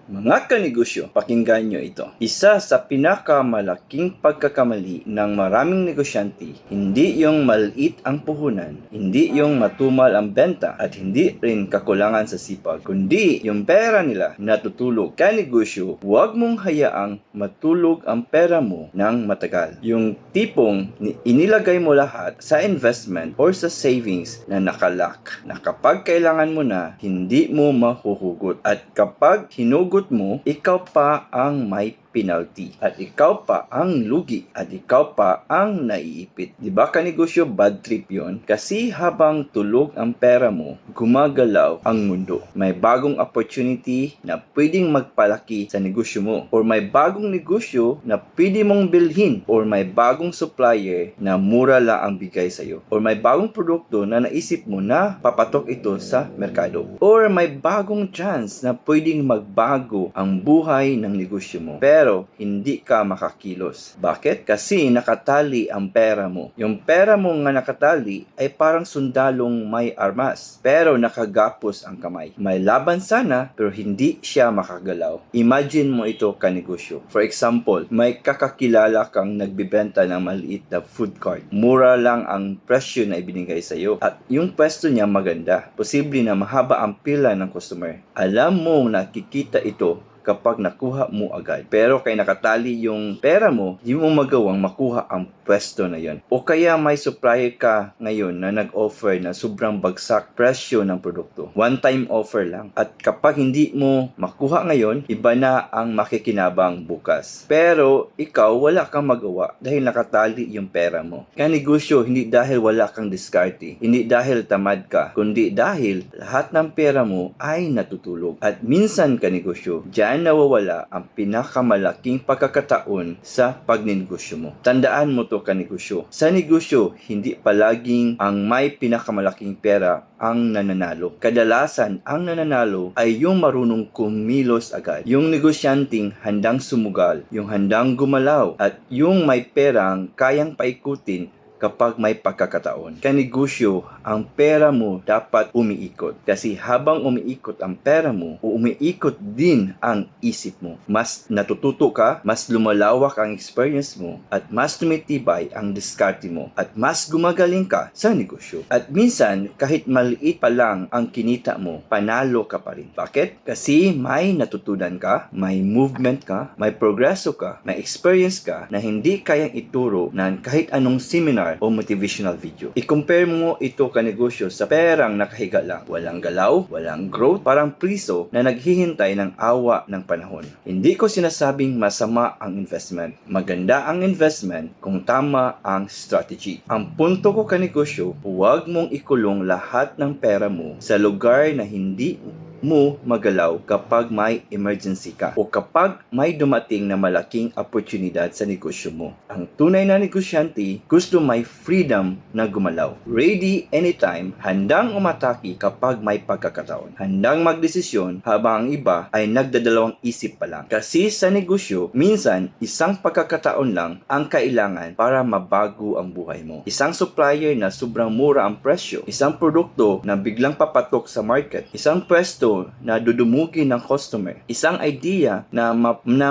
Mga kanegosyo, pakinggan nyo ito. Isa sa pinakamalaking pagkakamali ng maraming negosyante, hindi yung maliit ang puhunan, hindi yung matumal ang benta, at hindi rin kakulangan sa sipag, kundi yung pera nila natutulog. Kanegosyo, huwag mong hayaang matulog ang pera mo ng matagal. Yung tipong inilagay mo lahat sa investment or sa savings na nakalock, na kapag kailangan mo na, hindi mo mahuhugot. At kapag hinugot mo, ikaw pa ang may penalty. At ikaw pa ang lugi. At ikaw pa ang naiipit. Diba kanegosyo, bad trip yon? Kasi habang tulog ang pera mo, gumagalaw ang mundo. May bagong opportunity na pwedeng magpalaki sa negosyo mo. Or may bagong negosyo na pwede mong bilhin. Or may bagong supplier na mura lang ang bigay sa'yo. Or may bagong produkto na naisip mo na papatok ito sa merkado. Or may bagong chance na pwedeng magbago ang buhay ng negosyo mo. Pero hindi ka makakilos. Bakit? Kasi nakatali ang pera mo. Yung pera mo nga nakatali ay parang sundalong may armas, pero nakagapos ang kamay. May laban sana, pero hindi siya makagalaw. Imagine mo ito kanegosyo. For example, may kakakilala kang nagbibenta ng maliit na food cart. Mura lang ang presyo na ibinigay sa iyo at yung pwesto niya maganda. Posible na mahaba ang pila ng customer. Alam mo nakikita ito kapag nakuha mo agad. Pero kay nakatali yung pera mo, di mo magawang makuha ang pwesto na yon. O kaya may supplier ka ngayon na nag-offer na sobrang bagsak presyo ng produkto. One-time offer lang. At kapag hindi mo makuha ngayon, iba na ang makikinabang bukas. Pero ikaw wala kang magawa dahil nakatali yung pera mo. Kanegosyo, hindi dahil wala kang diskarte, hindi dahil tamad ka, kundi dahil lahat ng pera mo ay natutulog. At minsan kanegosyo, diyan nawawala ang pinakamalaking pagkakataon sa pagnegosyo mo. Tandaan mo to kanegosyo. Sa negosyo, hindi palaging ang may pinakamalaking pera ang nananalo. Kadalasan, ang nananalo ay yung marunong kumilos agad. Yung negosyanteng handang sumugal, yung handang gumalaw, at yung may perang kayang paikutin kapag may pagkakataon. Kanegosyo, ang pera mo dapat umiikot. Kasi habang umiikot ang pera mo, umiikot din ang isip mo. Mas natututo ka, mas lumalawak ang experience mo, at mas tumitibay ang diskarte mo, at mas gumagaling ka sa negosyo. At minsan, kahit maliit pa lang ang kinita mo, panalo ka pa rin. Bakit? Kasi may natutunan ka, may movement ka, may progreso ka, may experience ka na hindi kayang ituro ng kahit anong seminar o motivational video. I-compare mo ito kanegosyo sa perang nakahiga lang. Walang galaw, walang growth, parang priso na naghihintay ng awa ng panahon. Hindi ko sinasabing masama ang investment. Maganda ang investment kung tama ang strategy. Ang punto ko kanegosyo, huwag mong ikulong lahat ng pera mo sa lugar na hindi mo magalaw kapag may emergency ka o kapag may dumating na malaking oportunidad sa negosyo mo. Ang tunay na negosyante gusto may freedom na gumalaw. Ready anytime, handang umatake kapag may pagkakataon. Handang magdesisyon habang ang iba ay nagdadalawang isip pa lang. Kasi sa negosyo, minsan isang pagkakataon lang ang kailangan para mabago ang buhay mo. Isang supplier na sobrang mura ang presyo, isang produkto na biglang papatok sa market, isang pwesto na dudumugi ng customer, isang idea na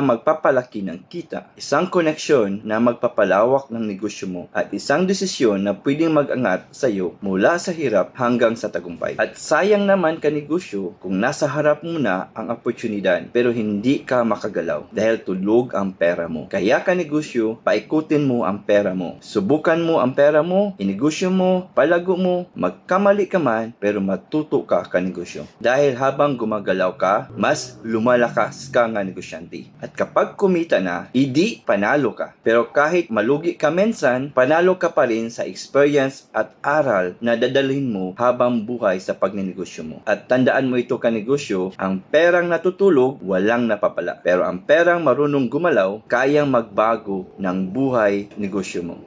magpapalaki ng kita, isang koneksyon na magpapalawak ng negosyo mo, at isang desisyon na pwedeng mag-angat sa iyo mula sa hirap hanggang sa tagumpay. At sayang naman kanegosyo kung nasa harap mo na ang oportunidad pero hindi ka makagalaw dahil tulog ang pera mo. Kaya kanegosyo, paikutin mo ang pera mo. Subukan mo ang pera mo, inegosyo mo, palago mo, magkamali ka man pero matuto ka kanegosyo. Dahil habang gumagalaw ka, mas lumalakas ka nga negosyante. At kapag kumita na, idi panalo ka. Pero kahit malugi ka minsan, panalo ka pa rin sa experience at aral na dadalhin mo habang buhay sa pagnenegosyo mo. At tandaan mo ito kanegosyo, ang perang natutulog, walang napapala. Pero ang perang marunong gumalaw, kayang magbago ng buhay negosyo mo.